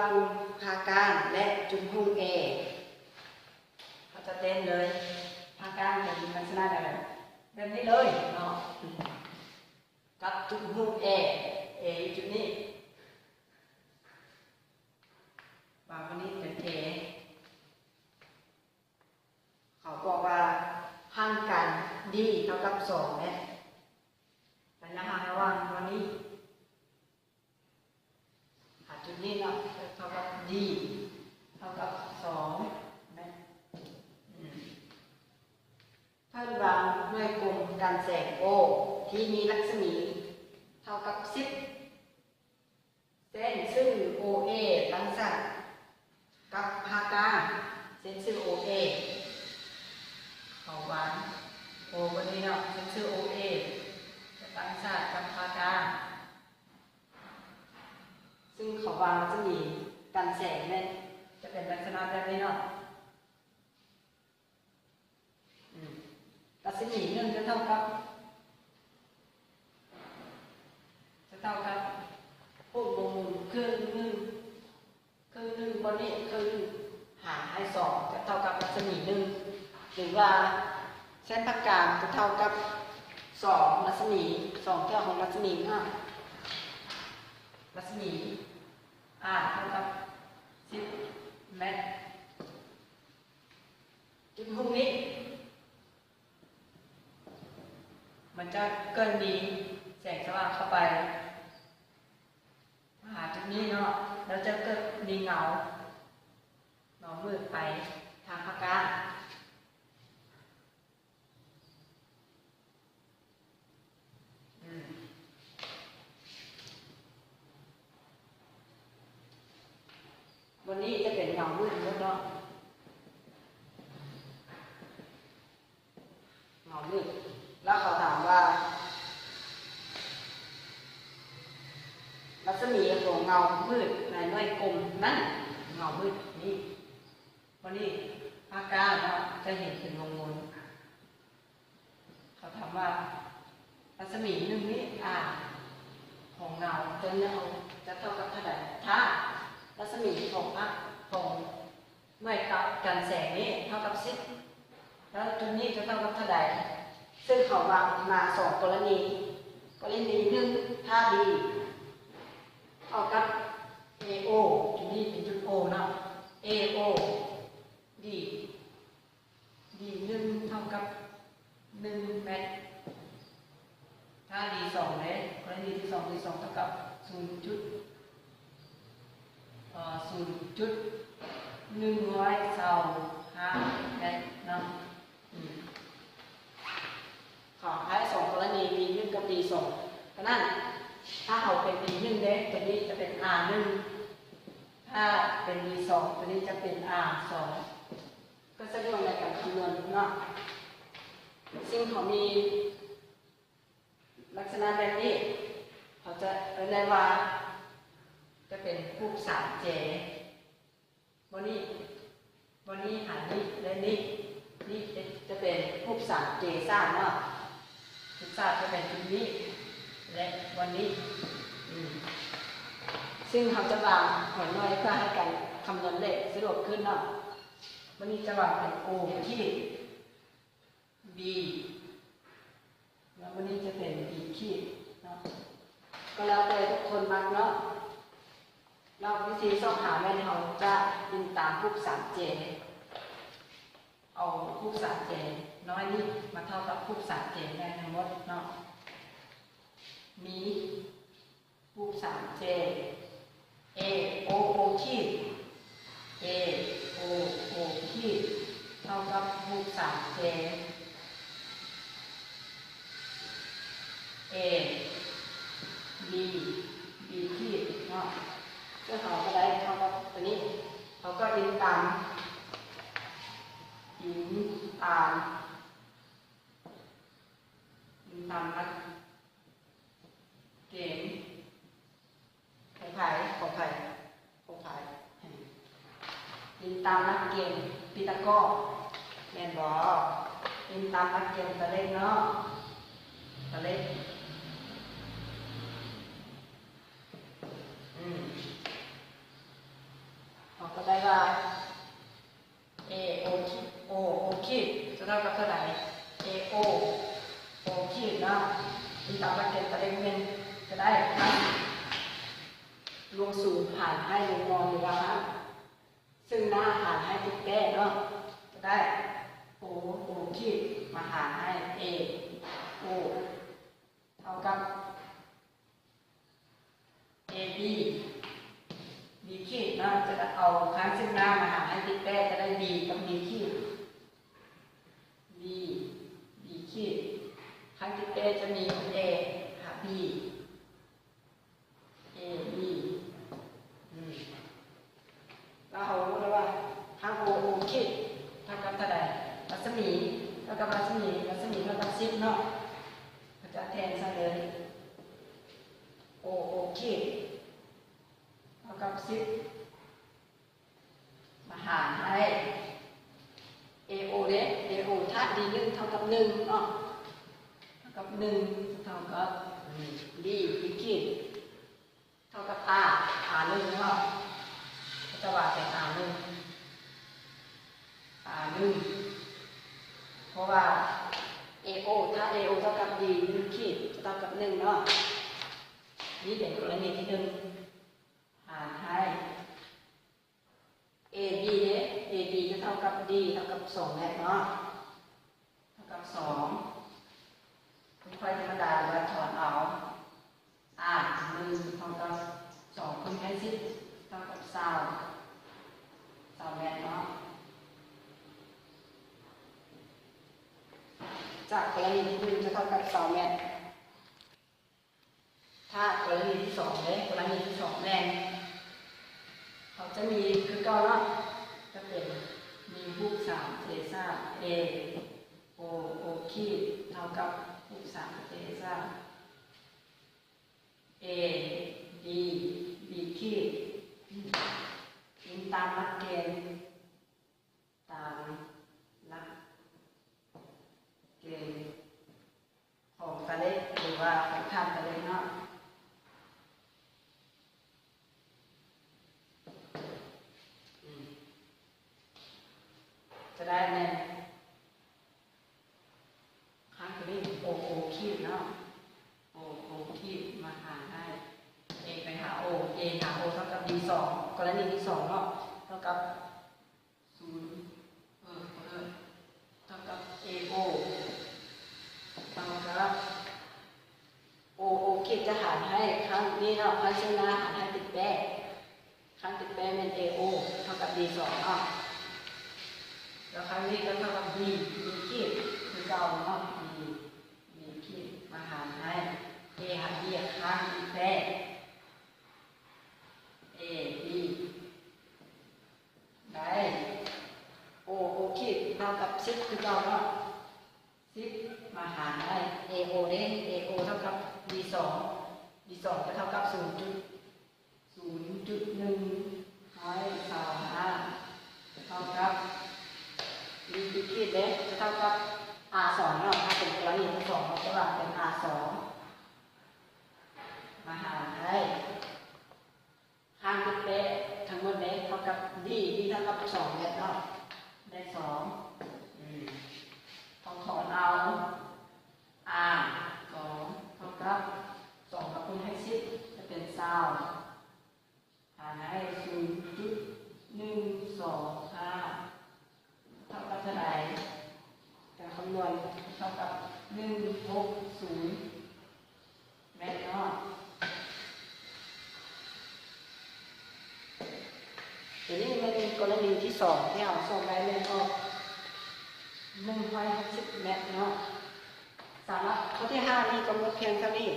ວ່າງພາກາງ ແລະ ຈຸດຫຸ້ມ A ເຮົາຈະເຕັ້ນເລີຍ. ພາກາງເປັນລັກສະນະແບບ ແບບນີ້ເລີຍເນາະ ກັບຈຸດຫຸ້ມ A, A ຢູ່ຈຸດນີ້. ວ່າງຕົວນີ້ເປັນ A. ເຂົາບອກວ່າຫ່າງກັນ D ເທົ່າກັບສອງແມັດ. ໄລຍະຫ່າງລະຫວ່າງຕົວນີ້ຫາຈຸດນີ້ເນາະ ເທົ່າກັບ D ເທົ່າກັບສອງແມັດ. ອືມ ເພິ່ນວາງໜ່ວຍກົມກັນແສງ O ທີ່ມີລັກສະໝີເທົ່າກັບສິບ ເສັ້ນຊື່ OA ຕັ້ງສາດກັບພາກາງ ເສັ້ນຊື່ OA ເຂົາວາງ O ບ່ອນນີ້ເນາະ ເສັ້ນຊື່ OA ຈະຕັ້ງສາດກັບພາກາງ ຊຶ່ງເຂົາວາງລັກສະໝີກັນແສງແມ່ນຈະເປັນລັກສະນະແບບນີ້ເນາະ. ອືມ ລັກສະໝີໜຶ່ງຈະເທົ່າກັບ ຈະເທົ່າກັບ ໂອ້ ບໍ່ໝູນ ເຄິ່ງໜຶ່ງ ເຄິ່ງໜຶ່ງ ບ່ອນນີ້ເຄິ່ງໜຶ່ງ ຫານໃຫ້ສອງ ຈະເທົ່າກັບລັກສະໝີໜຶ່ງ ຫຼືວ່າເສັ້ນພາກາງຈະເທົ່າກັບສອງລັກສະໝີ ສອງເທື່ອຂອງລັກສະໝີເນາະ. ລັກສະໝີ R ເທົ່າກັບສິບແມັດ. ຈຸດຫຸ້ມນີ້ ມັນຈະເກີດມີແສງສະຫວ່າງເຂົ້າໄປຫາຈຸດນີ້ເນາະ ແລ້ວຈະເກີດມີເງົາ ເງົາມືດໄປທາງພາກາງ. ອືມ ວັນນີ້ຈະເປັນເງົາມືດໝົດເນາະ ເງົາມືດ. ແລ້ວເຂົາຖາມວ່າ ລັກສະໝີຂອງເງົາມືດໃນໜ່ວຍກົມນັ້ນ ເງົາມືດນີ້ ວັນນີ້ພາກາງເນາະ ຈະເຫັນເປັນວົງວົງ. ເຂົາຖາມວ່າ ລັກສະໝີໜຶ່ງນີ້ R ຂອງເງົາຕົວນີ້ເຮົາຈະເທົ່າກັບເທົ່າໃດ? ຖ້າລັກສະໝີຂອງ ຂອງໜ່ວຍກັນແສງນີ້ເທົ່າກັບສິບ ແລ້ວຈຸດນີ້ຈະເທົ່າກັບເທົ່າໃດ? ຊຶ່ງເຂົາວາງມາສອງກໍລະນີ ກໍລະນີໜຶ່ງ ຖ້າ D ເທົ່າກັບ AO ຈຸດນີ້ເປັນຈຸດ O ເນາະ AO D D ໜຶ່ງເທົ່າກັບໜຶ່ງແມັດ. ຖ້າ D ສອງເດ້ ກໍລະນີທີສອງ D ສອງເທົ່າກັບສູນຈຸດ ເອີ ສູນຈຸດໜຶ່ງຮ້ອຍຊາວຫ້າແມັດເນາະ. ອືມ ເຂົາໃຫ້ສອງກໍລະນີ D ໜຶ່ງກັບ D ສອງ ສະນັ້ນ ຖ້າເຮົາເປັນ D ໜຶ່ງເດ້ ຕົວນີ້ຈະເປັນ R ໜຶ່ງ ຖ້າເປັນ D ສອງ ຕົວນີ້ຈະເປັນ R ສອງ ກໍສະດວກໃນການຄຳນວນເນາະ. ຊຶ່ງເຂົາມີລັກສະນະແບບນີ້ ເຂົາຈະເອີ້ນໄດ້ວ່າ ຈະເປັນຮູບສາມເຈ ບ່ອນນີ້ ບ່ອນນີ້ຫານີ້ ແລະ ນີ້ ນີ້ຈະເປັນຮູບສາມເຈສາມເນາະ ຈຸດສາມຈະເປັນຈຸດນີ້ ແລະ ບ່ອນນີ້. ອືມ ຊຶ່ງເຮົາຈະວາງຫົວໜ່ວຍເພື່ອໃຫ້ການຄຳນວນເລກສະດວກຂຶ້ນເນາະ. ບ່ອນນີ້ຈະວາງເປັນ O ຂີດ B ແລ້ວມື້ນີ້ຈະເປັນ B ຂີດເນາະ ກໍແລ້ວແຕ່ທຸກຄົນມັກເນາະ. ແລ້ວວິທີຊອກຫາແມ່ນເຮົາຈະອີງຕາມຮູບສາມເຈ ເອົາຮູບສາມເຈນ້ອຍນີ້ມາເທົ່າກັບຮູບສາມເຈໃຫຍ່ທັງໝົດເນາະ ມີ ຮູບສາມເຈ A O O ຂີດ A O O ຂີດ ເທົ່າກັບຮູບສາມເຈ A B B ຂີດເນາະ ເຊິ່ງເຮົາກໍໄດ້ເທົ່າກັບຕົວນີ້ ເຮົາກໍອີງຕາມ ອີງຕາມ ອີງຕາມຫຼັກ ເກນຂອງໃຜ ຂອງໃຜ ຂອງໃຜ ອີງຕາມຫຼັກເກນປີຕາກໍ ແມ່ນບໍ່? ອີງຕາມຫຼັກເກນຕະເລັກເນາະ ຕະເລັກ ອືມ ໄດ້ວ່າ A O ຂີດ O O ຂີດຈະເທົ່າກັບເທົ່າໃດ? A O O ຂີດເນາະ ຕີຕາມຫຼັກເກນຕົວເລກແມ່ນຈະໄດ້ທັງລວງສູງຫານໃຫ້ລວງນອນ ຫຼືວ່າທັງເຊິ່ງໜ້າຫານໃຫ້ຕິດແປເນາະ ຈະໄດ້ O O ຂີດມາຫານໃຫ້ A O ເທົ່າກັບ A B B ຂີດເນາະ ຈະໄດ້ເອົາຂ້າງເຊິ່ງໜ້າມາຫານໃຫ້ຕິດແປ ຈະໄດ້ B ກັບ B ຂີດ B B ຂີດ ຂ້າງຕິດແປຈະມີ A ຫາ B A B ອືມ ແລ້ວເຮົາຮູ້ແລ້ວວ່າ ຫາກ O O ຂີດເທົ່າກັບເທົ່າໃດ? ລັດສະໝີເທົ່າກັບລັດສະໝີ ລັດສະໝີເທົ່າກັບສິບເນາະ ເຮົາຈະແທນໃສ່ເລີຍ O O ຂີດເທົ່າກັບສິບ ມາຫານໃຫ້ A O ເດ້ A O ຖ້າ D ໜຶ່ງເທົ່າກັບໜຶ່ງເນາະ ເທົ່າກັບໜຶ່ງ ເທົ່າກັບ D D ຂີດ ເທົ່າກັບ R R ໜຶ່ງເນາະ ເຂົາຈະວ່າເປັນ R ໜຶ່ງ R ໜຶ່ງ ເພາະວ່າ A O ຖ້າ A O ເທົ່າກັບ D ໜຶ່ງຂີດ ຈະເທົ່າກັບໜຶ່ງເນາະ ນີ້ເປັນກໍລະນີທີໜຶ່ງ ຫານໃຫ້ A B ເດ້ A B ຈະເທົ່າກັບ D ເທົ່າກັບສອງແມັດເນາະ ເທົ່າກັບສອງ ຂ້ອຍທຳມະດາ ຫຼືວ່າຖອນເອົາ R ໜຶ່ງເທົ່າກັບສອງຄູນໃຫ້ສິບ ເທົ່າກັບຊາວ ຊາວແມັດເນາະ ຈາກກໍລະນີທີໜຶ່ງຈະເທົ່າກັບຊາວແມັດ ຖ້າກໍລະນີທີສອງເດ້ ກໍລະນີທີສອງແມ່ນ ເຮົາຈະມີຄືເກົ່າເນາະ ຈະເປັນມີຮູບສາມເອສາ A O O ຂີດເທົ່າກັບຮູບສາມເອສາ A B B ຂີດ ອີງຕາມຫຼັກເກນ ຕາມຫຼັກເກນຂອງຕາເລກ ຫຼືວ່າຂອງຖານຕາເລກເນາະ ອືມ ຈະໄດ້ແມ່ນ ຂ້າງຕົວນີ້ O O ຂີດເນາະ O O ຂີດມາຫານໃຫ້ A ໄປຫາ O A ຫາ O ເທົ່າກັບ D ສອງ ກໍລະນີທີສອງເນາະ ເທົ່າກັບ ສູນ ເອີ ຂໍໂທດ ເທົ່າກັບ A O ເທົ່າກັບ O O ຂີດຈະຫານໃຫ້ຂ້າງນີ້ເນາະ ຂ້າງເຊິ່ງໜ້າຫານໃຫ້ຕິດແປ ຂ້າງຕິດແປແມ່ນ A O ເທົ່າກັບ D ສອງເນາະ ແລ້ວຂ້າງນີ້ກໍເທົ່າກັບ B B ຂີດຄືເກົ່າເນາະ B B ຂີດມາຫານໃຫ້ A ຫາ B ຂ້າງຕິດແປ A B ໄດ້ O O ຂີດເທົ່າກັບສິບຄືເກົ່າເນາະ ສິບມາຫານໃຫ້ A O ເດ້ A O ເທົ່າກັບ D ສອງ D ສອງຈະເທົ່າກັບສູນຈຸດ ສູນຈຸດໜຶ່ງຮ້ອຍຊາວຫ້າ ເທົ່າກັບ D ຂີດເດ້ ຈະເທົ່າກັບ R ສອງເນາະ ຖ້າເປັນກໍລະນີທີສອງ ເຮົາຈະວ່າເປັນ R ສອງ ມາຫານໃຫ້ ຫານເປັນແປະທັງໝົດເດ້ ເທົ່າກັບ D D ເທົ່າກັບສອງແມັດເນາະ ໄດ້ສອງ ອືມ ເຮົາຖອນເອົາ R ສອງເທົ່າກັບສອງມາຄູນໃຫ້ສິບ ຈະເປັນຊາວ ຫານໃຫ້ສູນຈຸດໜຶ່ງສອງຫ້າ ເທົ່າກັບເທົ່າໃດ? ການຄຳນວນເທົ່າກັບໜຶ່ງຫົກສູນແມັດເນາະ ຕົວນີ້ແມ່ນກໍລະນີທີສອງ ທີ່ເຮົາສອບໄດ້ແມ່ນອອກໜຶ່ງຮ້ອຍຫົກສິບແມັດເນາະ. ສຳລັບຂໍ້ທີຫ້ານີ້ກຳນົດພຽງເທົ່ານີ້